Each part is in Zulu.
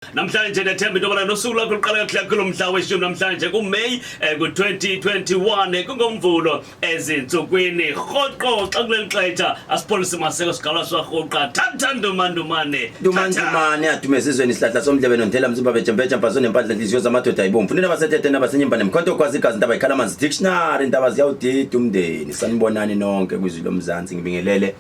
Namhlanje nethemba into yobana nosuku lwakho luqala kakuhle kakhulu mhla weshumi namhlanje kuMeyi ku-2021 kungoMvulo ezintsukwini rhoqo xa kuleli xesha asipholise maseko sigala swarhuqa thatha ndumandumane. Dumandumane adume ezizweni isihlahla somdlebe nondlela mzimba bejembeja mfazo nempandla nhliziyo zamadoda ayibomvu nina basethethe nabasenyimba nemkhonto okwazi igazi ntaba ikhala amanzi dictionary ntaba ziyawudida umndeni. Sanibonani nonke kwizwi lomzansi, ngibingelele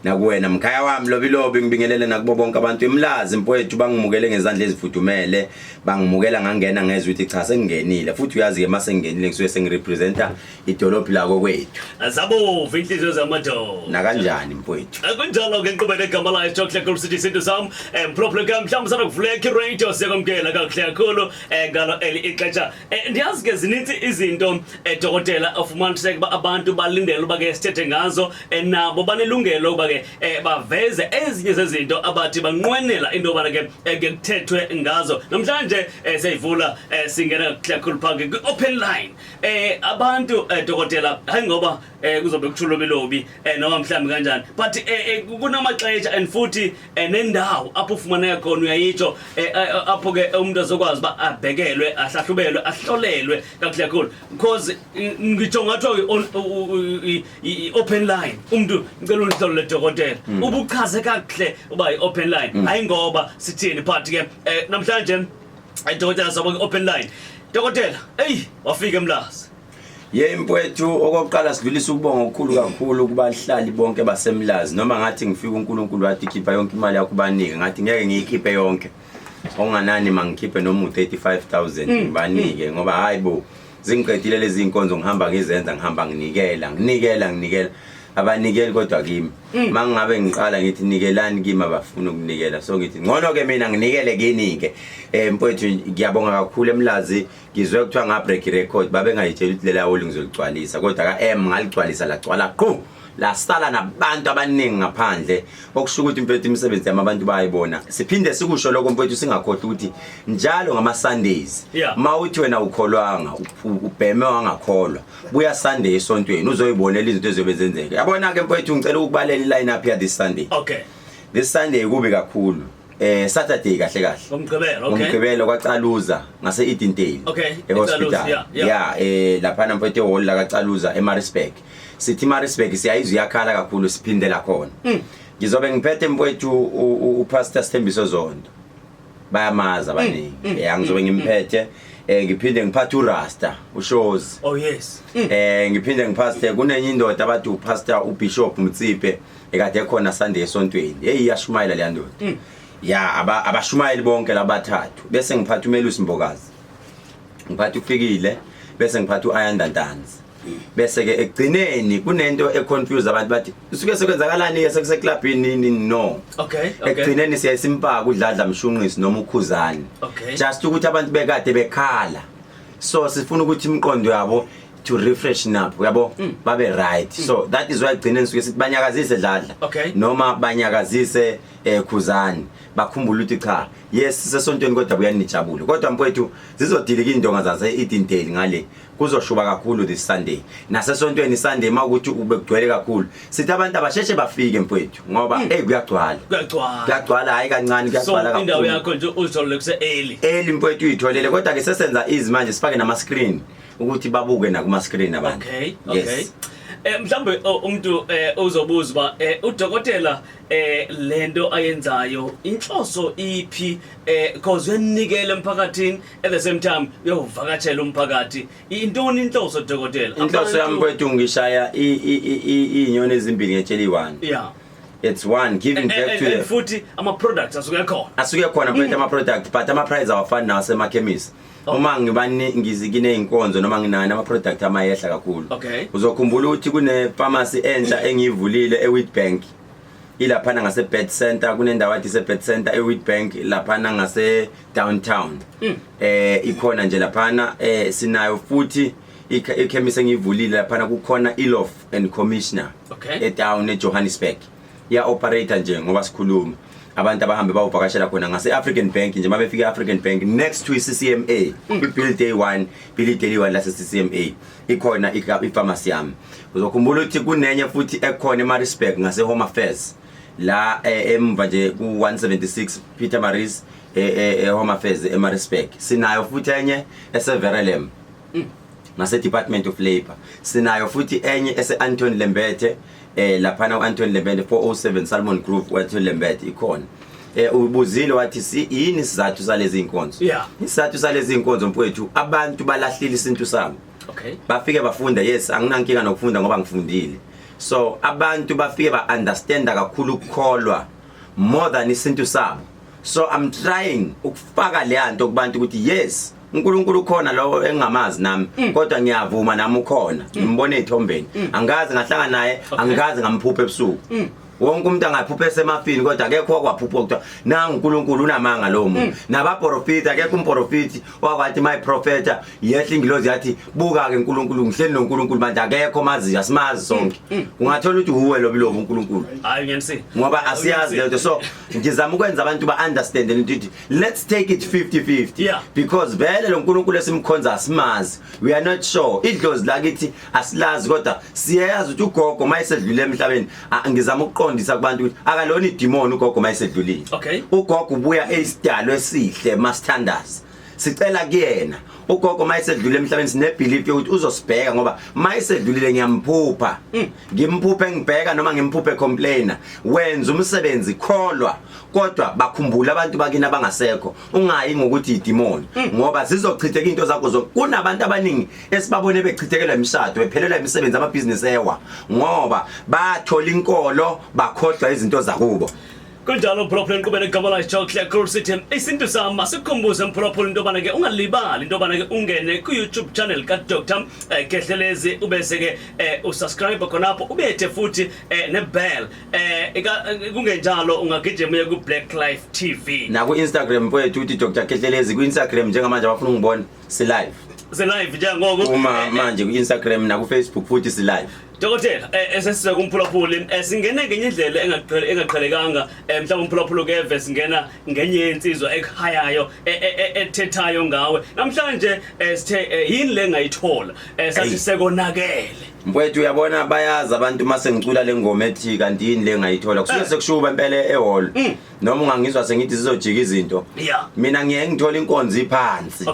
nakuwena mkhaya wami lobilobi, ngibingelele nakubo bonke abantu eMlazi mfowethu. Bangimukele ngezandla ezifudumele, bangimukela ngangena ngezwe ukuthi cha, sengingenile futhi. Uyazi-ke uma sengingenile ngisuke sengirepresenta idolophi lako kwethu. Zabovu inhliziyo zamadoda. Nakanjani mfowethu. Kunjalo ke nkqubo negama layo Chocolate Group City Sintu sam mphulaphula ke mhlawumbi sana kuvuleka iradio, siyakwamkela kakuhle kakhulu ngalo eli ixesha. Ndiyazi ke zininzi izinto dokotela ufumaniseke uba abantu balindele uba ke sithethe ngazo, nabo banelungelo uba ke baveze ezinye zezinto abathi banqwenela into yobana ke ke kuthethwe ngazo. Namhlanje siyayivula, singena kakuhle kakhulu phaa ke kwi-open line. Abantu dokotela, hayi ngoba kuzobe kutshulobilobi noma mhlawumbi kanjani, but kunamaxesha and futhi nendawo apho ufumaneka khona, uyayitsho apho ke umuntu azokwazi uba abhekelwe, ahlahlubelwe, ahlolelwe kakuhle kakhulu, because ngitsho ngathiwa i-open line, umuntu ngicela undihlolele dokotela, ubuchaze kakuhle uba i-open line, hayi ngoba sithini, but ke namhlanje dokotela soba kwi-open line. Dokotela, eyi, wafika eMlazi. Ye mfowethu, okokuqala sidlulisa ukubonga okukhulu kakhulu kubahlali bonke baseMlazi. Noma ngathi ngifika uNkulunkulu wathi khipha yonke imali yakho banike, ngathi ngeke ngiyikhiphe yonke, okunganani mangikhiphe noma u-35,000 ngibanike, ngoba hayi bo, zingiqedile lezi inkonzo ngihamba ngizenza, ngihamba nginikela, nginikela, nginikela, abanikeli kodwa kimi. Mangabe ngiqala ngithi nikelani kimi, abafuna ukunikela, so ngithi ngcono ke mina nginikele kini ke. Mfowethu, ngiyabonga kakhulu eMlazi. Ngizwe kuthiwa nga break record, babengayitshela ukuthi lela hall ngizoligcwalisa, kodwa ka M ngaligcwalisa lagcwala qhu, lasala nabantu abaningi ngaphandle, okusho ukuthi mfethu imisebenzi yami abantu bayayibona. Siphinde sikusho lokho mfethu, singakhohlwa ukuthi njalo ngama Sundays mawuthi wena ukholwanga, ubheme wangakholwa, buya Sunday esontweni uzoyibonela izinto eziyobe zenzeka. Yabona ke mfethu, ngicela ukubalela i-line up ya this Sunday. This Sunday kubi kakhulu, Saturday kahle kahle. Ngomgqibelo, okay. Ngomgqibelo kwaCaluza ngase Edendale ehospital. eCaluza, yeah. Yeah, laphana mfethu ehall la kaCaluza eMaritzburg. Sithi Maritzburg siyayizwa iyakhala kakhulu, siphindela khona. Ngizobe ngiphethe mfowethu uPastor Sithembiso Zondo, bayamaza abaningi. Ngizobe ngimphethe, ngiphinde ngiphathe uRasta uShozi. Oh yes. Ngiphinde ngiphathe kunenye indoda abathi uPastor uBishop Mtsipe ekade khona Sunday esontweni. Hey, iyashumayela le ndoda. Ya, abashumayeli bonke labathathu, bese ngiphatha uMelusi Mbokazi, ngiphatha uFikile, bese ngiphatha uAyanda Ntanzi. Bese ke ekugcineni kunento econfuse abantu, bathi usuke sekwenzakalani ke sekuseclubini nini, no. Ekugcineni siyaye simpaka uDladla Mshunqisi noma uKhuzani. Just ukuthi abantu bekade bekhala, so sifuna ukuthi imiqondo yabo to refresh up, uyabo, babe right. So that is why ekugcineni suke sithi banyakazise Dladla noma banyakazise Khuzani, bakhumbula ukuthi cha, yes, sisesontweni kodwa buyanijabule. Kodwa mfowethu, zizodilika indonga zase Edendale ngale, kuzoshuba kakhulu this Sunday nasesontweni Sunday. Mawukuthi ube kugcwele kakhulu, sithi abantu abasheshe bafike mfowethu, ngoba hey, kuyagcwala. Kuyagcwala. Kuyagcwala, hayi kancane. So kuyagcwala indawo kakhulu. Yakho nje uzitholele kuse early. Early mfowethu, uyitholele, kodwa ke sesenza izimanje sifake nama screen ukuthi babuke nakuma screen abantu. Okay. Mhlambe umuntu uzobuza uba udokotela lento ayenzayo inhloso iphi, cause uyanikela emphakathini, at the same time uyovakatshela umphakathi. Intoni inhloso, dokotela? Inhloso yami mfowethu, ngishaya izinyoni ezimbili ngetshe eliyi-one. It's one, giving back to and the futhi ama products asuke khona. Asuke khona mfowethu ama-product, but ama-price awafani nawasemakhemisi. Uma ngibani ngizikiney'nkonzo noma nginani ama-product amayehla kakhulu. Uzokhumbula ukuthi kune-pharmacy entsha engiyivulile e-Witbank, ilaphana ngase-Bet Center, kunendawo athi ise-Bet Center e-Witbank laphana ngase-downtown. Ikhona nje laphana, sinayo futhi ikhemisi engiyivulile laphana kukhona Eloff and Commissioner etown eJohannesburg, iya operate nje ngoba sikhuluma. Abantu abahambe bawuvakashela khona ngase African Bank nje, mabefika e-African Bank next to i-CCMA, i-build day 1, build day 1 lase CCMA, ikhona i-pharmacy yami. Uzokhumbula ukuthi kunenye futhi ekhona eMaritzburg ngase Home Affairs la, emva nje ku 176 Pietermaritz. e-Home Affairs eMaritzburg. Sinayo futhi enye eseVerelem ngase Department of Labor. Sinayo futhi enye ese Anton Lembethe, laphana uAnton Lembethe, 407 Salmon Grove, uAnton Lembethe ikhona. Ubuzile wathi si yini isizathu salezi inkonzo? Isizathu salezi inkonzo, mfowethu, abantu balahlile isintu sabo. Bafike bafunda. Yes, anginankinga nokufunda ngoba ngifundile. So abantu bafike ba understanda kakhulu ukukholwa more than isintu sabo. So I'm trying ukufaka le nto kubantu ukuthi yes, uNkulunkulu ukhona, lo engingamazi nami, kodwa ngiyavuma nami ukhona. Ngimbone ezithombeni, angazi ngahlangana naye, angikaze ngamphupha ebusuku. Wonke umuntu angaphupha esemafini, kodwa akekho okwaphupha kuthiwa nangu uNkulunkulu. Unamanga lowo muntu. Nabaprofiti, akekho umprofiti wakwathi my profeta yehla ingilozi yathi, "Buka ke uNkulunkulu, ngihleli noNkulunkulu manje." Akekho maziyo, asimazi sonke. Ungathola ukuthi uwe lo bilobo uNkulunkulu. Hayi, ngiyanisile. Ngoba asiyazi lento. So ngizama ukwenza abantu ba understand lento ukuthi let's take it 50 50, because vele lo nkulunkulu esimkhonza asimazi, we are not sure. Idlozi lakithi asilazi, kodwa siyayazi ukuthi ugogo mayesedlule emhlabeni, ngizama ukuqondisa kubantu ukuthi akalona idemon ugogo mayesedlulile. Ugogo ubuya eyisidalo esihle masithandaza, sicela kuyena. Ugogo mayesedlule emhlabeni, sine belief yokuthi uzosibheka, ngoba mayesedlulile ngiyamphupha, ngimphuphe ngibheka noma ngimphuphe complainer. Wenza umsebenzi, kholwa, kodwa bakhumbula abantu bakini abangasekho. Ungayi ngokuthi idemon, ngoba zizochitheka into zakho zonke. Kunabantu abaningi esibabone bechithekelwa imishado, bephelelwa imisebenzi, amabhizinisi ewa, ngoba bathola inkolo bakhohlwa izinto zakubo. Kunjalo, mphulaphula, enkqubeni egama layo Cool City, isintu sam. Masikukhumbuze, mphulaphula, into yobana ke ungalibali into yobana ke ungene ku-YouTube channel kaDr Khehlelezi, ubese ke usubscribe khonapho, ubethe futhi nebell. Kungenjalo ungagijima uye ku-Black Life TV. Naku-Instagram, mfowethu, uthi Dr Khehlelezi ku-Instagram. Njengamanje abafuna ukungibona, si-live. Se-live njengoku. Uma manje ku-Instagram naku-Facebook futhi si-live. Dokotela, esesiza kumphulaphuli, singene ngenye indlela engaqhelekanga. Mhlawumbe umphulaphuli keve singena ngenye yensizwa ekuhayayo, ethethayo ngawe namhlanje. Sithe yini le ngayithola? Sathi sekonakele. Mfowethu, uyabona, bayazi abantu mase ngicula le ngoma ethi "Kanti yini le ngayithola", kusuke sekushuba impela ehall, noma ungangizwa sengithi zizojika izinto. Mina ngiye ngithola inkonzo iphansi.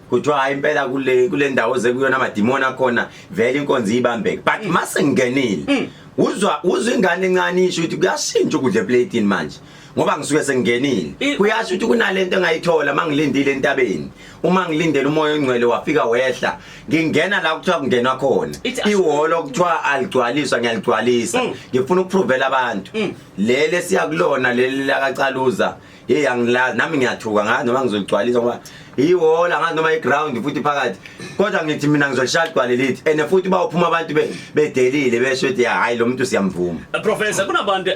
Kuthiwa hayi, impela kule ndawo zekuyona amadimoni akhona, vele inkonzo ibambeke. But mase ngingenile, uzwa ingane encane isho ukuthi kuyashintsha ukudla eplatini manje ngoba ngisuke sengingenile. Kuyasho ukuthi kunalento engayithola mangilindile entabeni, uma ngilindele umoya ongcwele wafika wehla, ngingena la kuthiwa kungenwa khona. Ihholo kuthiwa aligcwaliswa, ngiyaligcwalisa. Ngifuna ukuprovela abantu leli esiya kulona, leli lakacaluza. Hey, angilazi nami, ngiyathuka ngazi noma ngizoligcwalisa, ngoba ihhola ngazi noma iground futhi phakathi, kodwa ngithi mina ngizolishaya ligcwale lithi. And futhi bawuphuma abantu bedelile, besho ukuthi hayi, lo muntu siyamvuma. Professor, kunabantu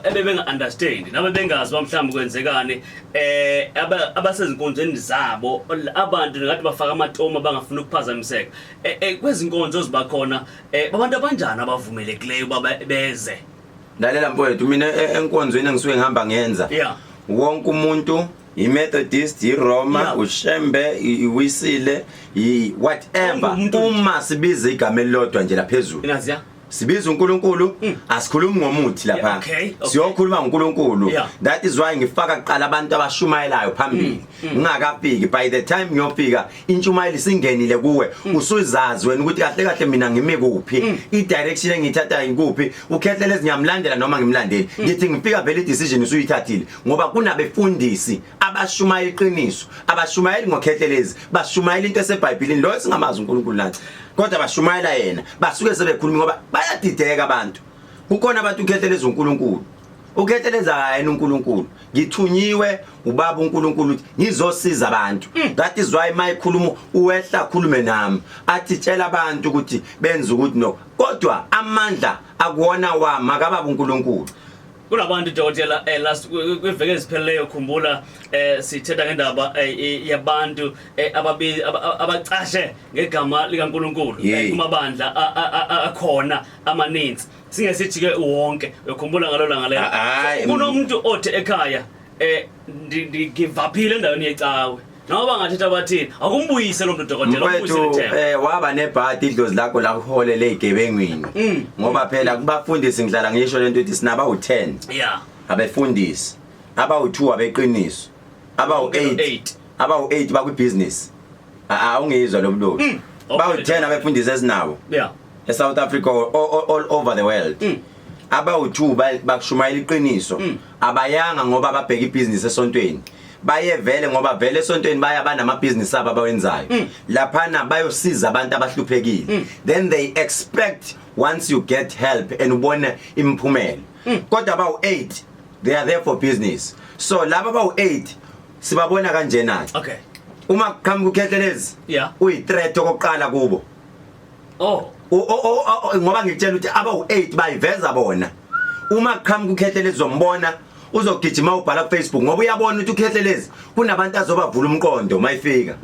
ebebenga-understand nabe bengazi uba mhlawumbe kwenzekani, abasezinkonzweni zabo, abantu ngathi bafaka amatomu, abangafuni ukuphazamiseka. Kwezi nkonzo ziba khona, babantu abanjani abavumelekileyo uba beze? Lalela mfowethu, mina enkonzweni engisuke ngihamba ngenza, wonke umuntu, i-Methodist, iRoma, uShembe, iWisile, i-whatever, Umuntu nje. uma sibiza igama elilodwa nje laphezulu, Inaziya. Sibiza uNkulunkulu, asikhulumi ngomuthi lapha. Siyokhuluma ngoNkulunkulu. That is why ngifaka kuqala abantu abashumayelayo phambili ngingakafiki. By the time ngiyofika, intshumayelo isingenile kuwe, usuzazi wena ukuthi kahle kahle mina ngimi kuphi, i direction engiyithatha ikuphi, uKhehlelezi ngiyamlandela noma ngimlandeli. Ngithi ngifika vele i decision usuyithathile, ngoba kunabefundisi abashumayela iqiniso, abashumayeli ngoKhehlelezi, bashumayela into eseBhayibhelini, lo singamazi uNkulunkulu nathi, kodwa bashumayela yena. Basuke sebekhuluma ngoba bayadideka abantu. Kukhona abantu uKhehlelezi uNkulunkulu, uKhehlelezi yena uNkulunkulu. Ngithunyiwe ubaba uNkulunkulu ukuthi ngizosiza abantu. That is why mayikhuluma uwehla khulume nami, athi tshela abantu ukuthi benze ukuthi no, kodwa amandla akuwona wami, akababa uNkulunkulu. Kunabantu, dokotela, last kwiveki eziphelileyo, khumbula, sithetha ngendaba yabantu abacashe ngegama likaNkulunkulu kumabandla akhona amaninzi, singesithi ke wonke. Uyakhumbula ngalo langa lelo? Hayi, Kunomuntu othi ekhaya ngivaphile endaweni yecawe, noma bangathetha bathini, akumbuyise lo muntu, dokotela, umbuyise Mfowethu, ithemba. Waba nebhadi, idlozi lakho lakuholele ezigebengwini, ngoba phela kubafundisi ngihlala ngisho lento ukuthi sinaba u10 abefundisi, abawu2 abeqiniso. Abawu-8, abawu-8 bakwi-business. Awungizwa lo bulobi. Bawu-10 abefundisi esinabo eSouth Africa, all over the world. Abawu-2 bakushumayela iqiniso. Abayanga ngoba babheka ibhizinisi esontweni, baye vele ngoba vele esontweni baya banamabhizinisi abo abawenzayo. Laphana bayosiza abantu abahluphekile. Then they expect once you get help and ubone imiphumela. Kodwa abawu-8, they are there for business. So laba abawu-8 sibabona kanjena. Uma kuqhamuka uKhehlelezi, uyi-threat okokuqala kubo. Ngoba ngikutshela ukuthi abawu-8 bayiveza bona. Uma kuqhamuka uKhehlelezi, uzombona uzogijima ubhala ku-Facebook, ngoba uyabona ukuthi uKhehlelezi kunabantu azobavula umqondo mayifika.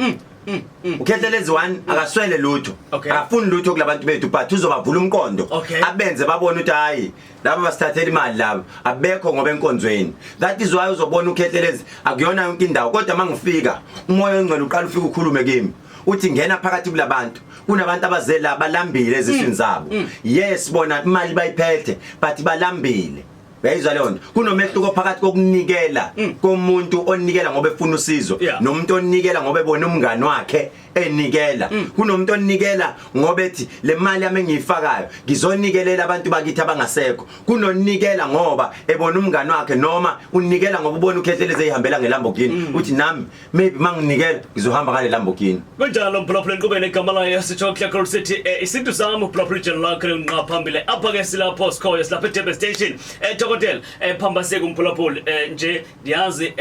UKhehlelezi one akaswele lutho, akafuni lutho kulabantu bethu, but uzobavula umqondo, abenze babone ukuthi hayi, laba basithathela imali, laba abekho ngoba enkonzweni. That is why uzobona uKhehlelezi akuyona yonke indawo, kodwa mangifika umoya ongcwele uqala ufike ukhulume kimi, uthi ngena phakathi kulabantu, kunabantu abazela balambile eziswini zabo. Yes, bona imali bayiphethe, but balambile. Uyayizwa leyo nto? Kunomehluko phakathi kokunikela komuntu onikela ngoba efuna usizo nomuntu onikela ngoba ebona umngani wakhe enikela. Kunomuntu onikela ngoba ethi le mali yami engiyifakayo ngizonikelela abantu bakithi abangasekho. Kunonikela ngoba ebona umngani wakhe, noma unikela ngoba ubona uKhehlelezi eyihambela ngeLamborghini, uthi nami maybe manginikela ngizohamba ngale Lamborghini. Kunjalo, mphulaphula enkqubeni, igama layo sitsho kuhle sithi isintu sami, uphulaphula ijelo lakho lingqa phambili. Apha ke silapho sikhoyo, silapha eDurban Station. Dokotela, phambaseke umphulaphuli nje ndiyazi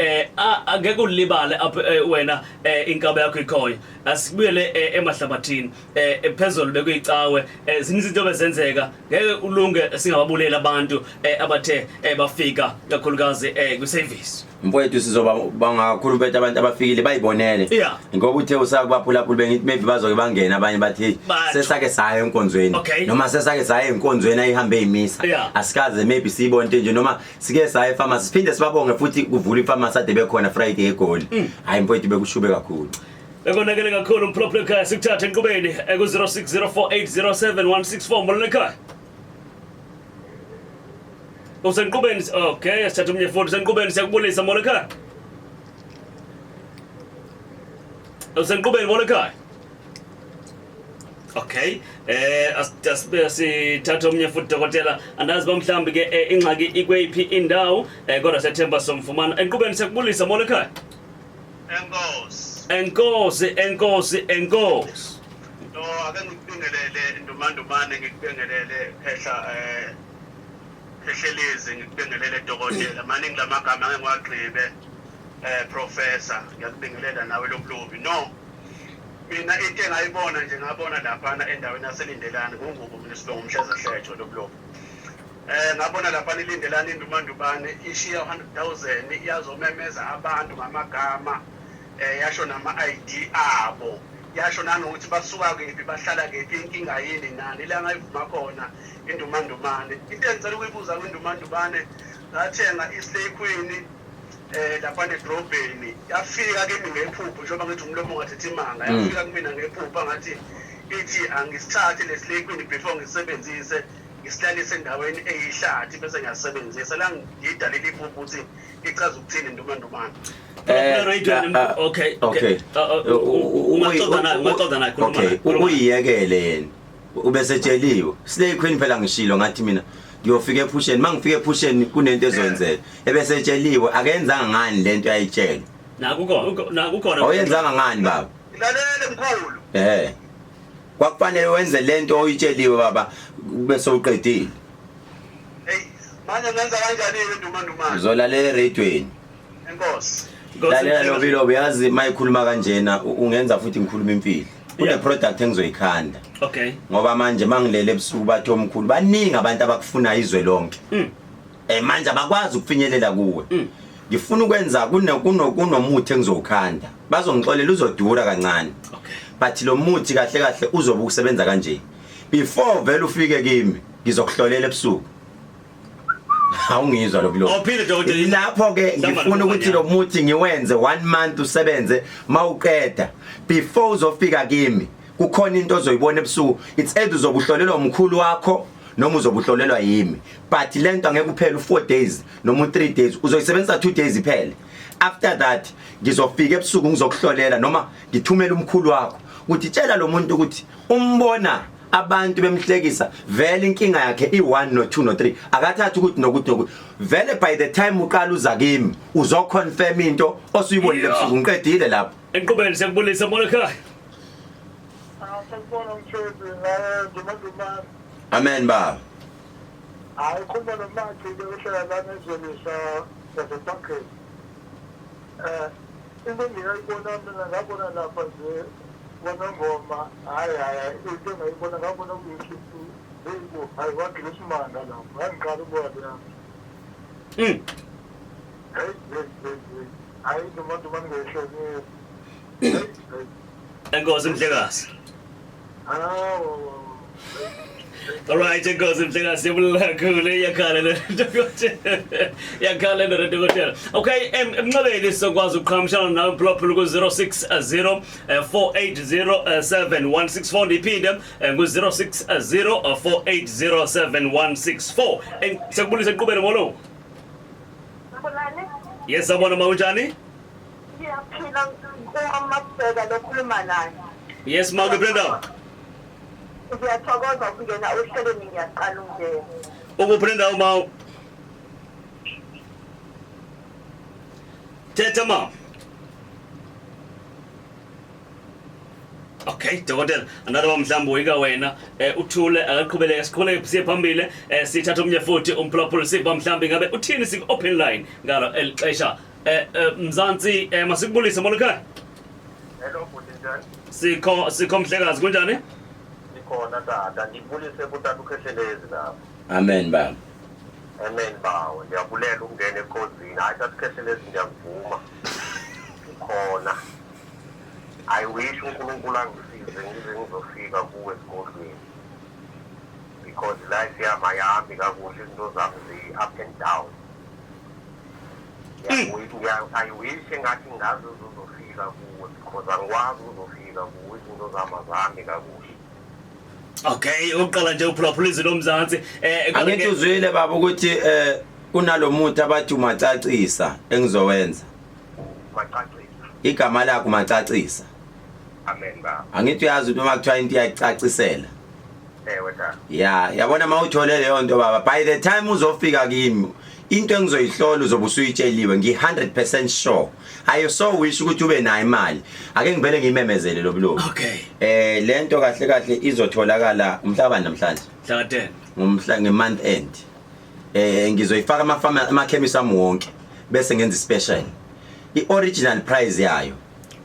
angeke ulibale apho wena inkaba yakho ikhoyo. Asibuyele emahlabathini. Phezulu bekuyicawe, zininzi izinto bezenzeka, ngeke ulunge singababuleli abantu abathe bafika kakhulukazi kwi-service. Mfowethu, sizoba bangakhulu mfethu, abantu abafikile bayibonele. Ngoba uthe usakubaphulaphula, bengithi maybe bazoke bangena abanye bathi hey, Batsho. sesake saya enkonzweni noma sesake saya enkonzweni ayihambe imisa, asikaze maybe siyibone into nje, noma sike saya epharmacy. Siphinde sibabonge futhi kuvula ipharmacy ade bekhona Friday eGoli. Hayi mfowethu, bekushube kakhulu. Bekonakele kakhulu, mphulaphula ekhaya. Sikuthathe enkqubeni ku-0604807164. Molweni ekhaya, usenkqubeni. Okay, sithatha omnye futhi. Usenkqubeni, siyakubulisa. Molo ekhaya, usenkqubeni. Molo ekhaya. Okay, asibe sithatha omnye futhi, dokotela. Andazi uba mhlawumbi ke ingxaki ikweyiphi indawo, kodwa siyathemba somfumana enkqubeni. Siyakubulisa, molo ekhaya. Enkosi. Enkosi, enkosi, enkosi. No, ake ngikubingelele Ndumandumane, ngikubingelele Khehla, Khehlelezi, ngikubingelele dokotela. Maningi lamagama angeke ngiwagqibe. Professor, ngiyakubingelela nawe lobulobi. No. Mina into engayibona nje, ngabona laphana endaweni yaseLindelani, nguNgubo mina isilongo umhleza hletho lobulobi. Ngabona lapha iLindelani, iNdumandubane ishiya 100,000 iyazomemeza abantu ngamagama, yasho nama ID abo, yasho nanokuthi basuka kephi, bahlala kephi, inkinga yini nani la ngayivuma khona iNdumandumane. Into engicela ukuyibuza kwiNdumandumane, ngathenga iSlay Queen lapha edrobheni, yafika kimi ngephupho, njengoba ngithi umlomo ungathetha imanga, yafika kumina ngephupho ngathi ithi angisithathe le Slay Queen before ngisebenzise, ngisihlalise endaweni eyihlathi bese ngiyasebenzisa. La ngidalile iphupho ukuthi ichaza ukuthini, Ndumandumane? Radio okay. Okay. Ungaxoxa naye, ungaxoxa naye, khuluma Okay, naye, khuluma naye. Uyiyekele yena. Ubesetsheliwe. Slay Queen phela ngishilo ngathi mina ngiyofika ephusheni, mangifika ephusheni kunento ezoyenzeka. Ebesetsheliwe, akenzanga ngani lento ayitshelwe? Nakukhona, nakukhona. Awuyenzanga ngani, baba? Lalele mkhulu. Kwakufanele wenze lento oyitsheliwe, baba, bese uqedile. Hey, manje ngenza kanjani-ke, Ndumandumane? Uzolalela eradweni. Enkosi. Lalela Lobilobi, yazi mayikhuluma kanjena ungenza futhi ngikhuluma imfihlo. Kune product engizoyikhanda. Ngoba manje mangilele ebusuku bathi omkhulu baningi abantu abakufuna izwe lonke. Manje abakwazi ukufinyelela kuwe. Ngifuna ukwenza kunomuthi engizowukhanda. Bazongixolela, uzodura kancane. But lo muthi kahle kahle uzobe ukusebenza kanje. Before vele ufike kimi ngizokuhlolela ebusuku. Awungizwa lokho. Awuphile, dokotela. Lapho ke Hlamba ngifuna ukuthi lo muthi ngiwenze one month usebenze, mawuqeda before uzofika kimi kukhona into ozoyibona ebusuku. It's either uzobuhlolelwa umkhulu wakho noma uzobuhlolelwa yimi, but lento angeke uphele u4 days noma u3 days, uzoyisebenzisa 2 days iphele. After that ngizofika ebusuku ngizokuhlolela noma ngithumele umkhulu wakho ukuthi tshela lo muntu ukuthi umbona abantu bemhlekisa vele inkinga yakhe i1 no2 no3 akathatha ukuthi nokuthi nokuthi vele by the time uqala uza kimi uzoconfirm into osuyibonile ebusuku ngiqedile lapho. Enqubeni siyakubulisa molo ekhaya. Sakubona mthezi naye ndumandumane. Amen baba. Hayi khuluma noMaci ke uhlala lana ezweni laseParkeni. Eh into engiyayibona mina ngabona lapha nje kwanongoma hayi hayi into engayibona ngabona kuyikhithi heyibo hayi wagila isimanga lapho ngangiqala ukubona leyo nto. Hey hey hey hey hayi ndumandumane ngiyihlonipha. Hey hey. Enkosi mhlekazi. Hawu. Alright, enkosi mhlekazi siyabulela kakhulu iyakhala le dokotela. Iyakhala le dokotela. Okay, emnxebeni sizokwazi ukuqhagamshelana nawe mphulaphula ku 060 480 7164 ndiphinde ngu 060 480 7164. Siyakubulisa eqhubeni molo. Sanibonani. Yes, sabona ma unjani? Ngiyaphila umama Mabheka lokhuluma naye. Yes, ma ukuphi ndawo? Ngiyathokoza ukungena ohlelweni ngiyaqala ukungena. Ukuphi ndawo ma? Thetha ma. Okay, dokotela, another one mhlawumbe uyika wena uthule akaqhubeleke siqhubeleke siye phambili sithatha omnye futhi umphulaphuli siba mhlawumbe ngabe uthini siku open line ngalo elixesha Mzansi masikubulise molo ekhaya. Hello bhuti njani? Sikho sikho mhlekazi kunjani? Sikhona tata, ngibulise kutata uKhehlelezi lapho. Amen baba. Amen bawo, ndiyabulela ukungena ekhozini. Hayi tata uKhehlelezi ngiyakuvuma. Ukhona. I wish uNkulunkulu angisize ngize ngizofika kuwe esigodlweni. Because life yami ayihambi kakuhle izinto zami zi-up and down. I wish engathi ngaze uzofika kuwe because angikwazi ukuzofika kuwe izinto zami azihambi kakuhle. Okay, uqala nje uphulaphula izwi lomzansi. Angithi uzwile baba ukuthi kunalomuthi abathi umacacisa engizowenza. Macacisa. Igama lakho umacacisa. Amen baba. Angithi uyazi ukuthi uma kuthiwa into iyacacisela. Ewe tata. Ya, yabona mawuthole leyo nto baba by the time uzofika kimi into engizoyihlola uzobe usuyitsheliwe ngi 100% sure. I so wish ukuthi ube nayo imali. Ake ngivele ngiyimemezele lobulobu. Okay. Lento kahle kahle izotholakala umhlaba namhlanje. Mhla 10. Ngomhla nge month end. Ngizoyifaka ama amakhemisi ami wonke bese ngenza special. I original price yayo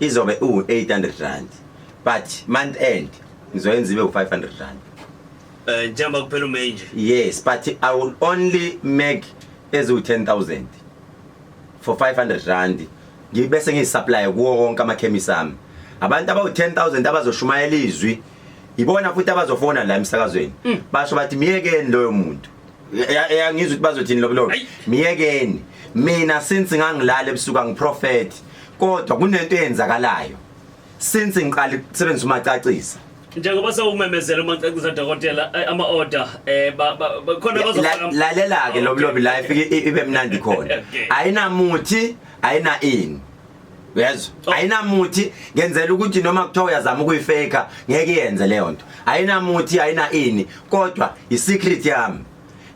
izobe u 800 rand. But month end ngizoyenza ibe u500 rand. Njengoba kuphela uMay nje. Yes, but I will only make ezu 10000 for 500 rand. Ngibese ngiyisupply kuwo wonke amakhemisi ami. Abantu abawu 10000 abazoshumayela izwi ibona futhi abazofona la emsakazweni. Basho bathi miyekeni loyo muntu. Ngizwe ukuthi bazothini lobo. Miyekeni. Mina since ngangilala ebusuku angiprofet. Kodwa kunento eyenzakalayo. Since ngiqala ukusebenzisa umacacisa. Njengoba sewumemezela umacacisa dokotela ama order khona bazofaka lalela ke lobulobi la ifike ibe mnandi khona. Ayinamuthi, ayina ini. Uyezwa? Ayinamuthi ngenzela ukuthi noma kuthiwa uyazama ukuyifake ngeke iyenze leyo nto. Ayinamuthi, ayina ini, kodwa i-secret yami.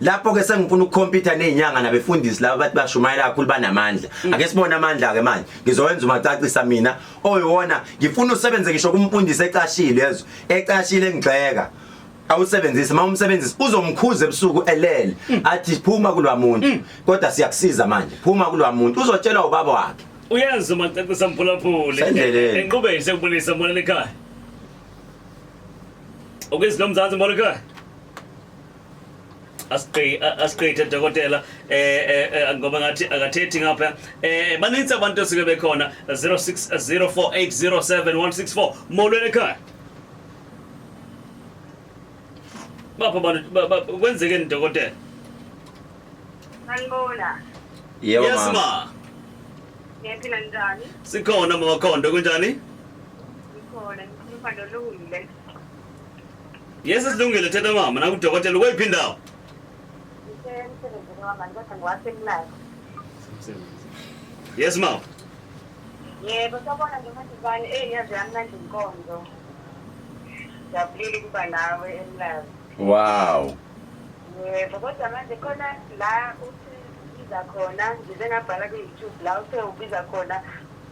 Lapho ke sengifuna ukukhompyutha nezinyanga nabefundisi laba bathi bashumayela kakhulu banamandla. Ake sibone amandla ke manje. Ngizowenza umacacisa mina oyiwona ngifuna usebenze ngisho kumfundisi ecashile yezwa. Ecashile engigxeka. Awusebenzisi uma umsebenzisi uzomkhuza ebusuku elele athi phuma kulwa muntu kodwa siyakusiza manje phuma kulwa muntu uzotshelwa ubaba wakhe. Uyenza umacacisa mphulaphuli. Sendleleni. Enqubeni sekubulisa molo ekhaya. Ukizwi lomzansi molo ekhaya. Asiqithe dokotela ngoba ngathi akathethi ngapha baninzi abantu osuke bekhona 0604807164 molweni ekhaya. Bapha abantu kwenzekeni dokotela? Sanibona. Yebo Yes mama. ma. Ngiyaphila njani? Sikhona mama Khondo kunjani? Ngikhona ngikhuluma noLungile. Yes silungile thetha mama nakudokotela ukweyiphi indawo? Ngisemsebenzini wami kodwa ngiwasemlazi. Yes mama. Yebo, sawubona nje Madubane. Eh, yaze yamnandi inkonzo. Jabulile ukuba nawe eMlazi. Wow. Yebo, kodwa manje khona la uthi ubiza khona, ngize ngabhala ku-YouTube la uthe ubiza khona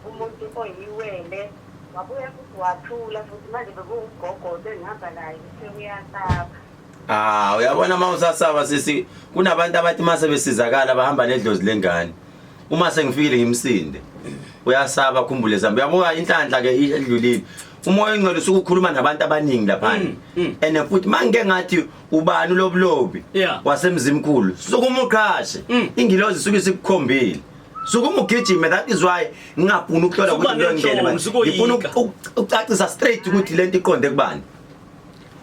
umuntu oyiwele, wabuya futhi wathula futhi manje bekuwugogo bengihamba naye uthe uyasaba. Ah, uyabona uma usasaba sisi, kunabantu abathi mase besizakala bahamba nedlozi lengane. Uma sengifikile ngimsinde. Uyasaba khumbule zami. Uyabuka inhlanhla ke edlulile. Umoya ongcwele usuke ukhuluma nabantu abaningi laphana. And futhi mangike ngathi ubani ulobulobi wasemzimkhulu, sukuma uqhashe. Ingilozi isuke isikukhombile. Sukuma ugijime, that is why ngingafuni ukuhlola Sukuba ukuthi kuyongena nenhloni, manje. sukoyika. Ngifuna ukucacisa straight ukuthi lento iqonde kubani.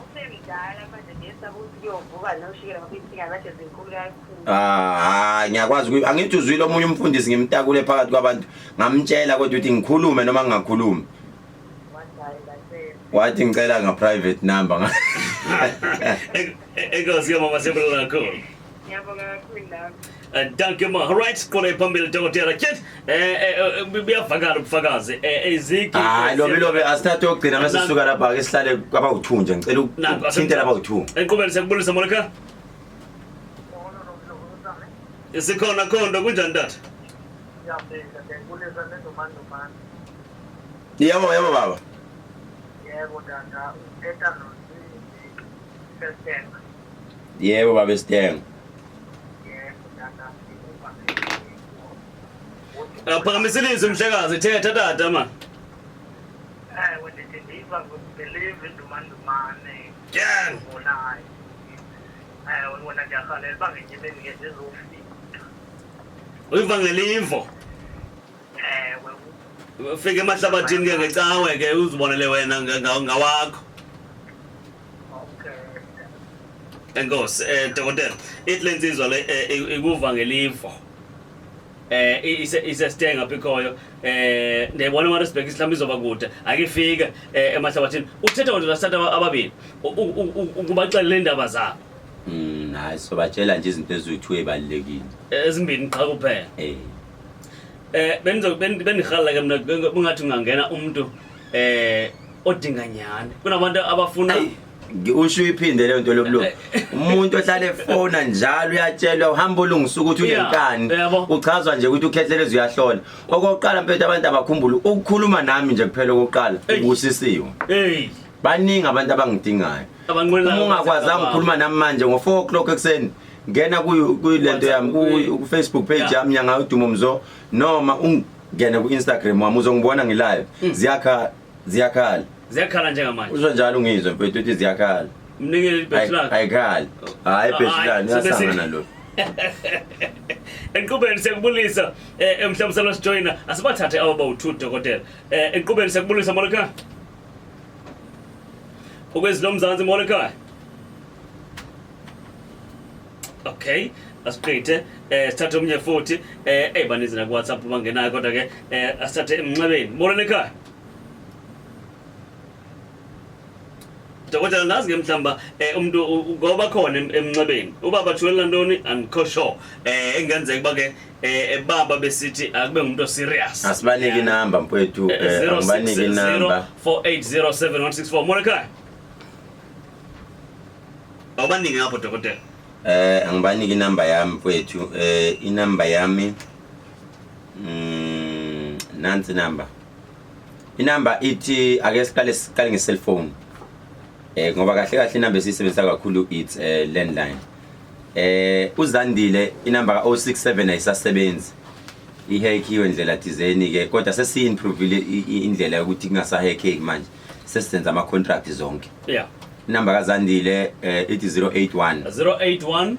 Usemdala manje ngiyesaba ukuthi kuyovuka noshikela ngoba iy'nkinga zakhe zinkulu kakhulu. Ah, ngiyakwazi angithi uzwile omunye umfundisi ngimtakule phakathi kwabantu, ngamtshela kodwa ukuthi ngikhulume noma ngingakhulumi. Wathi hhayi kahle. Wathi ngicela nga private number. Enkosi ke mama, siyabonga kakhulu. Ngiyabonga kakhulu nami. Dankie ma. Right, siqole phambili dokotela. Kid, buyavakala ubufakazi. Iziki. Hayi lobe lobe asithathe okugcina mase sisuka lapha ke sihlale kwabawu2 nje, ngicela Nanku, ukuthintela abawu2. Enqubeni siyakubulisa Monica. Sikhona khondo kunjani tata? Ngiyabheka, ngiyayibulisa nendomandumane. Yebo yebo baba. Yebo tata, uthetha noSindi Sestenga. Yebo baba Sistenga. Yebo tata, ngikuva. Phakamisa ilizwi mhlekazi, thetha tata man. Ewe, ndithi ndiva ngobelieve indumandumane. Yeah. Ngibonayo. Ewe, wona ndiyarhalela uba ngenye imini ke ndizofika. Uyiva ngelivo. Ewe. Ufike emahlabathini ke ngecawe ke uzibonele wena ngawakho. Okay. Enkosi dokotela. Ithi lensizwa le ikuva ngelivo. Ise stenga apha ikhoyo. Ndiyayibona eMaritzburg mhlawumbi izoba kude. Ake ifike emahlabathini. Uthetha nje lasithatha ababili. Ukubaxelela indaba zabo. Hayi sobatshela nje izinto eziwu2 ebalekile. Ezimbini qha kuphela. Benzo bendihalela ke mina bungathi ungangena umuntu odinga nyani. Kunabantu abafuna Usho iphinde leyo nto lobulo. Umuntu ohlala efona njalo uyatshelwa uhamba olungisa ukuthi unenkani. Uchazwa nje ukuthi ukhehlelezi uyahlola. Okokuqala mfethu abantu abakhumbula ukukhuluma nami nje kuphela okokuqala ubusisiwe. Hey. Baningi abantu abangidingayo. Abanqwenelayo Uma ungakwazanga ukukhuluma nami manje ngo4 o'clock ekuseni ngena kuyilento yami ku Facebook page yami Nyanga Udumo Mzo noma ungene ku Instagram wami uzongibona ngilive. Ziyakhala, ziyakhala. Ziyakhala njengamanje. Usho njalo ungizwe mfethu uthi ziyakhala. Mnikele ibheshi lakhe. Ayikhali. Hayi ibheshi lani uyasangana lo. Enqubeni siyakubulisa mhlawumbe salosijoyina asibathathe aba bawu2 dokotela. Enqubeni siyakubulisa Monica. Ukwezi lomzansi Monica. Okay, asiqithe sithathe omnye futhi eyibaninzi na ku WhatsApp bangenayo kodwa ke asithathe emnxebeni. Molweni ekhaya. Dokotela nazi ke mhlamba umuntu ngoba khona emnxebeni ubaba thulela ntoni andikho sure engenzeka uba ke baba besithi akube ngumuntu serious. Asibanike inamba mfowethu, angibanike inamba. 4807164 Monica. Awubaningi ngapho dokotela. Angibanike inamba yami mfowethu, inamba yami nansi number. Inamba ithi ake siqale nge-cellphone. Ngoba kahle kahle inamba esiyisebenzisa kakhulu it's landline. Uzandile inamba ka 067 ayisasebenzi. Ihackiwe indlela thizeni ke kodwa sesiyi-improvile indlela yokuthi kungasahackeki manje. Sesisenza ama contract zonke. Inamba kaZandile ithi 081 081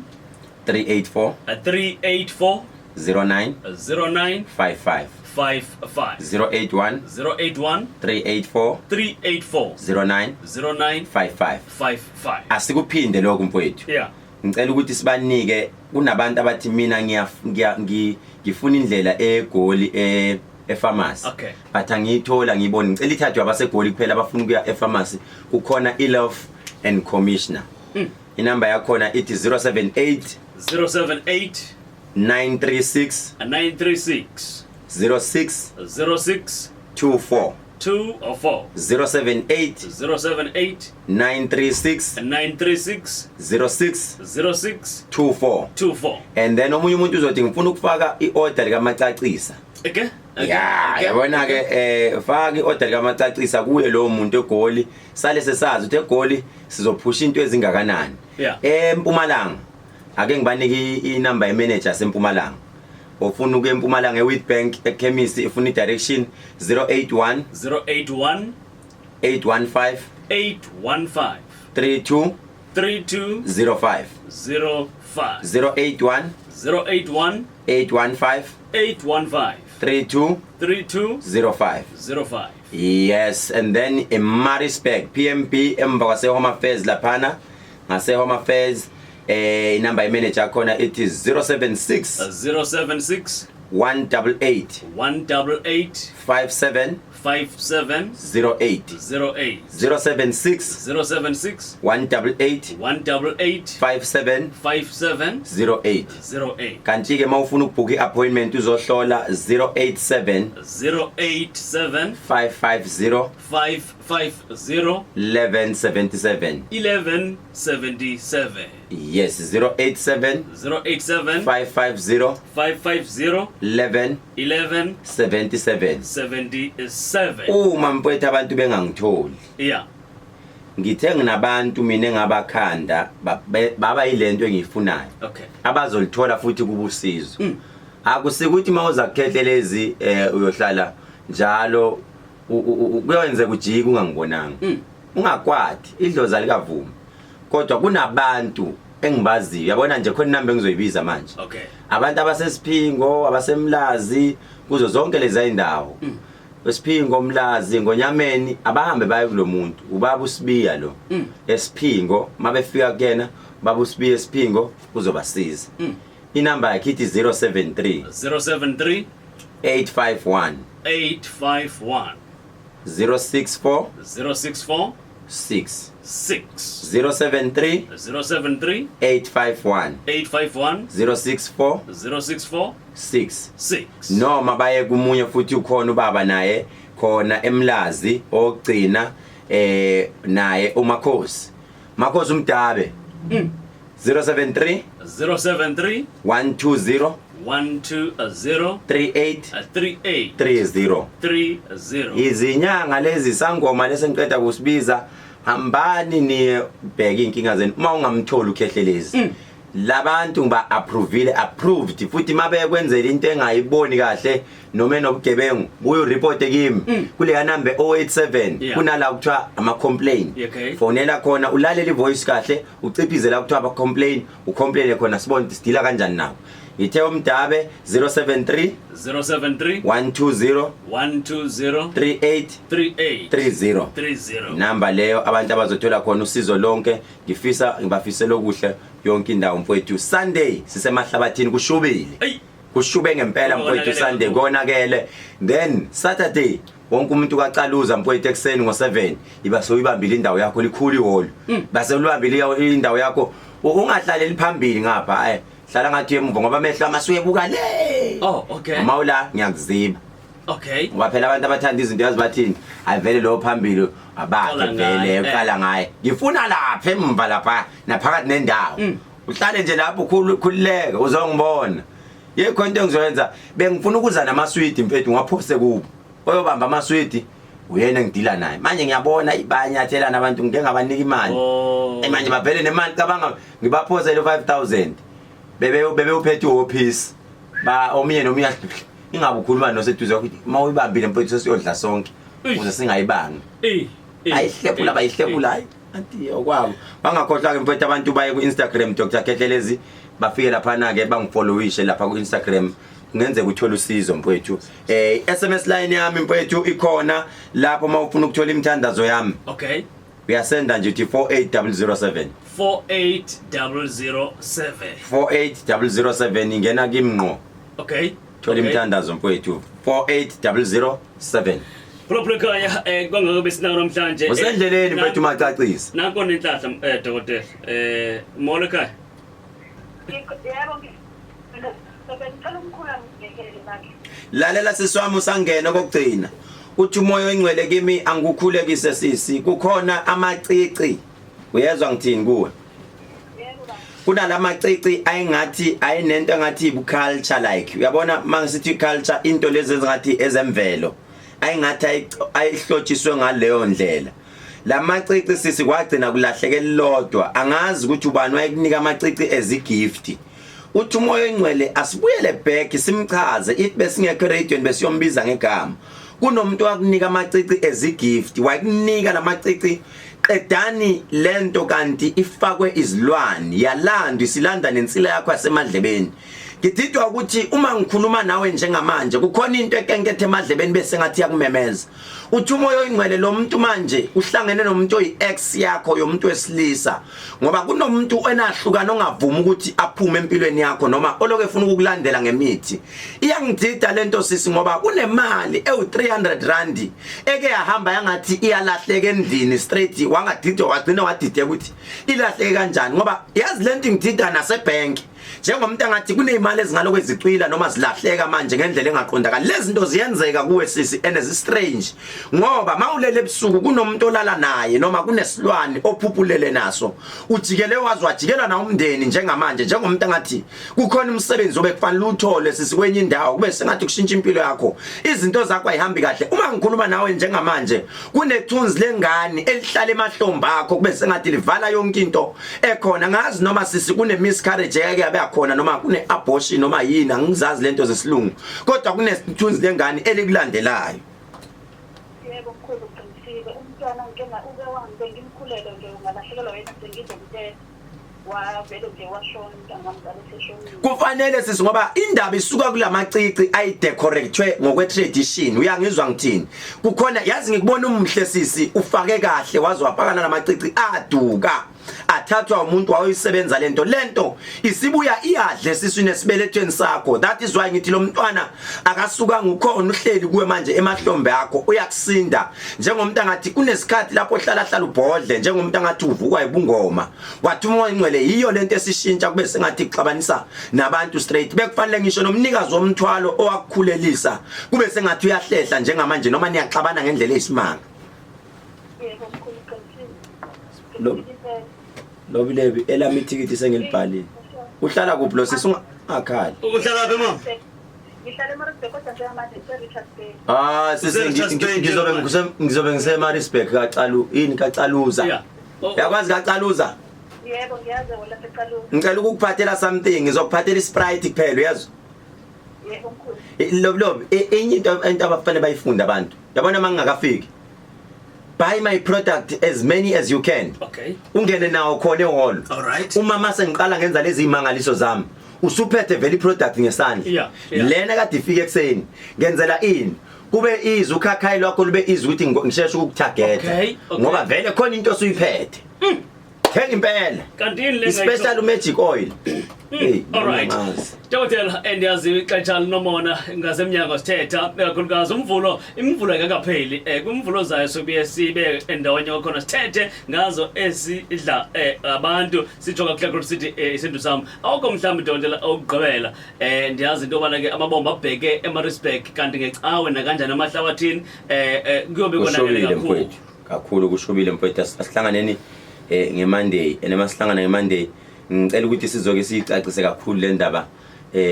384 384 09 09 55 55 081 081 384 384 09 09 55. 55. Asikuphinde lokho mfowethu. Ngicela ukuthi sibanike kunabantu abathi mina ngifuna indlela eGoli epharmacy. But angiyithola ngiyibona ngicela ithathwe abaseGoli kuphela abafuna ukuya epharmacy kukhona iLove and Commissioner. Inamba yakhona ithi 078 078 936 936 06 06 24 24 078 078 936 936 06 06 24. 24. And then omunye umuntu uzothi ngifuna ukufaka iorder likaMacacisa. Okay. Ya, yabona ke, faka iorder likaMacacisa kuye lowo muntu eGoli, sale sesazi ukuthi eGoli sizophusha into ezingakanani. EMpumalanga ake ngibanike inumber yemanager yaseMpumalanga. Ofuna ukuya eMpumalanga, eWitbank, ekhemisi, ifuna i-direction, 081 081 815 815 32 32 05. 05. 081 081 815 815 32 32 05. 05. Yes, and then eMaritzburg, PMB, emva kwase Home Affairs laphana, ngase Home Affairs, inamba yemanager khona ithi 076 076 188 188 57 57 08. 08. 076 076 188 188 57 57 08. 08. Kanti ke mawufuna ukubhuka iappointment uzohlola, 087 087 550 550 1177. 1177. Yes, 087 087 550 550 11 11 77. 77. Uma mfowethu abantu bengangitholi, ngithe nginabantu mina engabakhanda baba yilento engiyifunayo, abazolithola futhi kubusizo. Akusikuthi mawuza kuKhehlelezi uyohlala njalo, kuyenzeka ujike ungangibonanga. Ungakwati, idlozi alikavumi, kodwa kunabantu engibaziyo, yabona nje, khona inamba engizoyibiza manje. Abantu abaseSiphingo, abaseMlazi, kuzo zonke lezi indawo, eSiphingo, Mlazi, Ngonyameni, abahambe baye kulo muntu, ubaba uSibiya lo eSiphingo. Mabefika kuyena baba uSibiya eSiphingo, uzobasiza. Inamba yakhe ithi 073 073 851 851 064 064 6. 6. 073 073 851 851 064 064 6. 6. Noma baye kumunye futhi, ukhona ubaba naye khona eMlazi ogcina, naye uMakhosi, Makhosi umdabe, 073 073 120 120 38 38 30. 30. Izinyanga lezi, sangoma lesengiqeda kusibiza, hambani niye bheka inkinga zenu. Uma ungamtholi uKhehlelezi, labantu ngiba approvile, approved futhi. Mabekwenzela into engayiboni kahle noma enobugebengu, buye ureport kimi kuleya number 087. Kunala kuthiwa ama complain, fonela khona, ulalela ivoice kahle, uciphize la kuthiwa ama complain, ucomplain khona, sibone ukuthi sidila kanjani nawo. Ngithe umdabe, 073 073 120 120 38 38 30. 30. Namba leyo abantu abazothola khona usizo lonke. Ngifisa ngibafisela okuhle yonke indawo mfowethu. Sunday sisemahlabathini, kushubile. Ey. Kushube ngempela mfowethu. Konakele Sunday kakhulu. konakele. Then Saturday wonke umuntu kacaluza mfowethu, ekuseni ngo7 iba soyibambile indawo yakho, likhulu ihholo, base ulibambile indawo yakho. Ungahlaleli phambili ngapha, hlala ngathi emuva, ngoba amehlo amasuke ebuka le. Oh, okay. Uma ula ngiyakuziba, ngoba phela abantu abathanda izinto, yazi bathini, ayivele lo phambili abakhe Uqala ngaye, vele uqala ngaye. Ngifuna lapha emva lapha naphakathi nendawo. Uhlale nje lapho, khululeke, uzongibona. Yekho into engizoyenza, bengifuna ukuza namaswidi mfethu, ngiwaphose kubo. Oyobamba amaswidi uyena engidila naye manje. Ngiyabona bayanyathelana abantu, ngike ngabanika imali. Manje bavele nemali, cabanga ngibaphosele 5000, bebe uphethe ihopisi ba omunye nomunye, ingabe ukhuluma noseduze kwakho, uma uyibambile mfethu sesiyodla sonke, ukuze singayibangi. Ayihlephula, bayihlephula, hayi anti okwabo. Bangakhohlwa ke mfethu abantu baye ku-Instagram, Dr Khehlelezi, bafike laphana ke bangifollowishe lapha ku-Instagram, kungenzeka uthole usizo mfethu. SMS line yami mfethu ikhona lapho, uma ufuna ukuthola imithandazo yami, uyasenda nje uthi 48007. 48007. 48007, ingena kimi ngqo. Thola imithandazo mfethu, 48007. Phulaphula ekhaya, kwangako besinako namhlanje. Usendleleni mfethu, Macacisa. Nanko nenhlahla, dokotela. Molo ekhaya. Yebo, bengicela umkhulu angibhekele bakhe. Lalela sisi wami usangena okugcina. Uthi umoya oyingcwele kimi angikukhulekise sisi kukhona amacici. Uyezwa ngithini kuwe? Yebo baba. Kunalamacici ayingathi ayinento engathi ibu culture like. Uyabona mangisithi culture into lezi ezingathi ezemvelo. Ayingathi ayihlotshiswe ngaleyo ndlela. Lamacici sisi kwagcina kulahleke lodwa. Angazi ukuthi ubani wayekunika amacici as igift. Uthi umoya oyingcwele asibuyele back simchaze if besingekho eradioweni besiyombiza ngegama. Kunomuntu wakunika amacici as igift, wakunika lamacici qedani lento kanti ifakwe izilwane yalandwa isilanda nensila yakho yasemadlebeni. Ngididwa ukuthi uma ngikhuluma nawe njengamanje kukhona into ekenkethe emadlebeni bese ngathi yakumemeza. Uthi umoya oyingcwele lo muntu manje uhlangene nomuntu oyi-ex yakho yomuntu wesilisa ngoba kunomuntu enahlukana ongavumi ukuthi aphume empilweni yakho noma oloke efuna ukukulandela ngemithi. Iyangidida lento sisi ngoba kunemali ewu-300 rand eke yahamba yangathi iyalahleka endlini straight wangadidwa wagcina wadideka ukuthi ilahleke kanjani ngoba yazi lento ingidida nasebank. Njengomuntu angathi kunezimali ezingaloko ezicwila noma zilahleka manje ngendlela engaqondakali. Lezi zinto ziyenzeka kuwe sisi and zi strange ngoba mawulele ebusuku kunomuntu olala naye noma kunesilwane ophuphulele naso. Ujikele wazi wajikelwa na umndeni njengamanje njengomuntu angathi kukhona umsebenzi obekufanele uthole sisi kwenye indawo kube sengathi kushintsha impilo yakho. Izinto zakho ayihambi kahle. Uma ngikhuluma nawe njengamanje kunethunzi lengane elihlala emahlombe akho kube sengathi livala yonke into ekhona. Ngazi noma sisi kune miscarriage eyake yabe khona noma kune abortion noma yini, angizazi lento zesilungu, kodwa kunethunzi lengane elikulandelayo. Yebo mkhulu, uqinisile. Umntwana ngike uke wangibe ngimkhulele nje ungalahlekelwa yena sengizomtshela. Wavele nje washona umntwana wamzala eseshonile. Kufanele sisi ngoba indaba isuka kulamacici ayidecorate ngokwe tradition. Uyangizwa ngithini? Kukhona yazi ngikubona umuhle sisi ufake kahle waze wafaka nalamacici aduka. Athathwa umuntu wayoyisebenza lento. Lento isibuya iyadle esiswini esibelethweni sakho. That is why ngithi lo mntwana akasuka ngukhona uhleli kuwe manje emahlombe akho uyakusinda. Njengomuntu angathi kunesikhathi lapho ohlala hlala ubhodle njengomuntu angathi uvukwa ibungoma. Wathi umoya ingcwele yiyo lento esishintsha kube sengathi kuxabanisa nabantu straight. Bekufanele ngisho nomnikazi womthwalo owakukhulelisa kube sengathi uyahlehla njengamanje noma niyaxabana ngendlela eyisimanga. Yebo mkhulu, uqinisile. Lobilebi elami ithikithi sengilibhalile. Uhlala kuphi lo sisi ungakhali? Uhlala phi mama? Ngihlala eMaritzburg kodwa njengamanje ngise-Richards Bay. Ah sisi Use-Richards Bay ngizobe ngise Maritzburg kaCalu yini kaCaluza. Yeah. Oh, Uyakwazi kaCaluza? Yebo ngiyazi wena seCaluza. Ngicela ukukuphathela something ngizokuphathela iSprite kuphela uyezwa? Yebo mkhulu. Lobilobi enye into abafanele bayifunde abantu. Yabona mangingakafiki. Buy my product as many as you can. Okay. Ungene nawo khona ehall. All right. Uma mase ngiqala ngenza lezi imangaliso zami usuphethe vele iproduct ngesandla. Yeah. Lena kade ifike ekseni ngenzela ini? Kube izwi ukhakhayi lwakho lube izwi ukuthi ngisheshe ukukutargeta. Okay. Ngoba vele khona into osuyiphethe. Thenga impela. Kanti yini le Special magic oil. Hey, All right. ngiyamazi. Dokotela, endiyazi ixesha linomona ngasemnyango sithetha kakhulukazi umvulo imvulo ayikakapheli kwimvulo zayo sobuye sibe endaweni kwakhona sithethe ngazo esidla abantu sitsho kakuhle kakhulu sithi isintu sam awukho mhlawumbi dokotela okugqibela ndiyazi into yobana ke amabombo abheke eMaritzburg kanti ngecawe nakanjani amahlabathini kuyobe konakele Kushubile kakhulu. mfowethu. Kakhulu kushubile mfowethu. Asihlanganeni ngeMonday. Ene masihlangana ngeMonday ngicela ukuthi sizoke siyicacise kakhulu le ndaba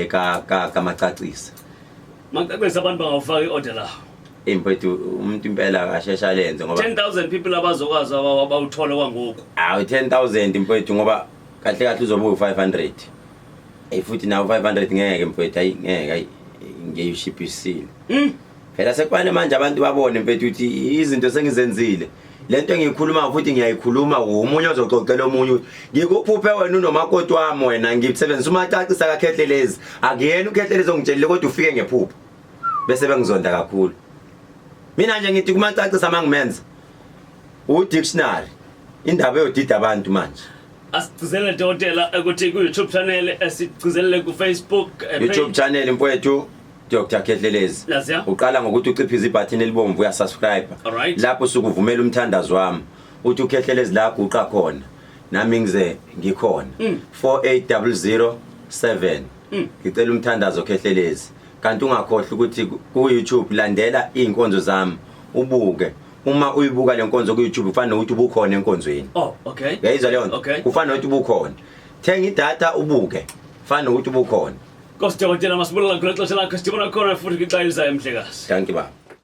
ka ka kamacacisa. Macacisa abantu bangawufaka iorder la. Mfowethu umuntu impela akashesha lenze ngoba 10,000 people abazokwazi abawuthola kwangoku. Awu 10,000 mfowethu ngoba kahle kahle uzobe u500. Ey futhi nawo 500 ngeke mfowethu ayi ngeke ayi ngiyishiphisile. Phela sekufanele manje abantu babone mfethu ukuthi izinto sengizenzile. Lento engiyikhuluma futhi ngiyayikhuluma umunye ozoxoxela omunye ukuthi ngikuphuphe wena unomakoti wami wena ngisebenzisa umacacisa kaKhehlelezi. Akuyena uKhehlelezi ongitshelile kodwa ufike ngephupho. Bese bengizonda kakhulu. Mina nje ngithi kumacacisa mangimenza u dictionary indaba eyodida abantu manje. Asigcizelele dokotela ukuthi ku YouTube channel esigcizelele ku Facebook YouTube channel mfowethu Dr Khehlelezi. Laziya. Uqala ngokuthi uciphize ibutton elibomvu uya subscribe. Alright. Lapho usukuvumela umthandazo wami. Uthi uKhehlelezi la guqa khona. Nami ngize ngikhona. 48007. Ngicela umthandazo Khehlelezi. Kanti ungakhohlwa ukuthi ku-YouTube landela iy'nkonzo zami ubuke. Uma uyibuka le nkonzo ku-YouTube kufana nokuthi ubukhona enkonzweni. Oh, okay. Uyayizwa leyo nto? Okay. Kufana nokuthi ubukhona. Thenga idatha ubuke. Kufana nokuthi ubukhona. Nkosi dokotela, masibulala khona ixesha lakho, sidibana khona futhi kwixa elizayo, mhlekazi. Dankie baba.